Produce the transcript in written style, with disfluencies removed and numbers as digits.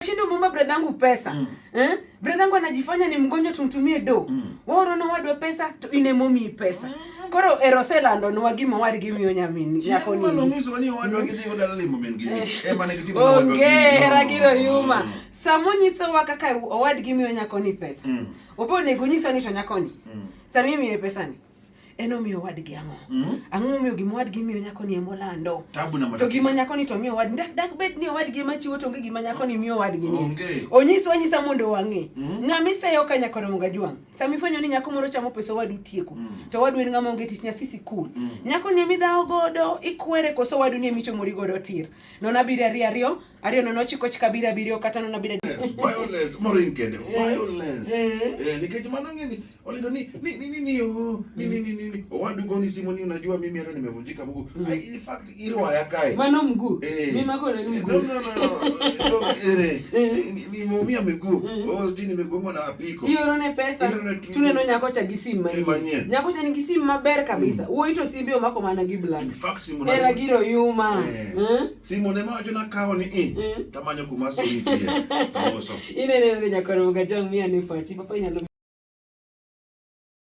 Shindo muomba bradhangu pesa. Eh? Bradhangu anajifanya ni mgonjwa tumtumie do. Waoro nowadwa pesa to in emomiyi pesa. Koro ero oselandonwa gima owadgi miyo nyamin nyako Chieng' mane ni. onyisowa ni owadwa gidhi dala limo min gi ni. Ema ne gitimo ne owadwa Onge gini. hera giro yuma. Sama onyisowa kaka owadgi miyo nyakoni pesa. Obo onego onyiswa ni to nyakoni. Sama imiye pesani. En omiyo owadgi ang'o? Ang'o momiyo gima owadgi miyo nyakoni ema olando? Tabu na To matatizo. gima nyakoni to miyo owadgi. Dak bed ni owadgi ema chiwo to onge gima nyakoni miyo owadgi ni. Onge. Onyiswa anyisa mondo wang'e. Ng'ama iseyo ka nyakoni mondo ajwang'. Sama ifwenyo ni nyako moro chamo pesa owadu tieko. To owadu en ng'ama onge tich nyathi sikul. Nyako ni ema idhawo godo ikwere koso owadu ni ema ichomori godo tir. 0 7 2 2 2 0 9 9 7 7 kata 0 7 Violence moring kende. Violence. Nikech mano ng'eni olido ni ni ni ni ni oh, ni ni ni ni ni owadu goni simu ni unajua mimi hata nimevunjika mguu. Ai, in fact irwaya kae. Mano mguu. Mi magone ni mguu. No, no, no, no. Ere. Nimeumia miguu. Oh, sijui nimegongwa na apiko. Iorone pesa Iorone tuneno nyako cha gi sim manyien. Manyien. Nyako cha nigi sim maber kabisa. Wuoyi to simbe omako mana gi black. In fact simu na Hera giro yuma. Simu ne mawacho nakawo ni i tamanyo kuma simu nitie. Tauso. Inene nade nyakoro Gajong miya ne pachi. Papa inyalo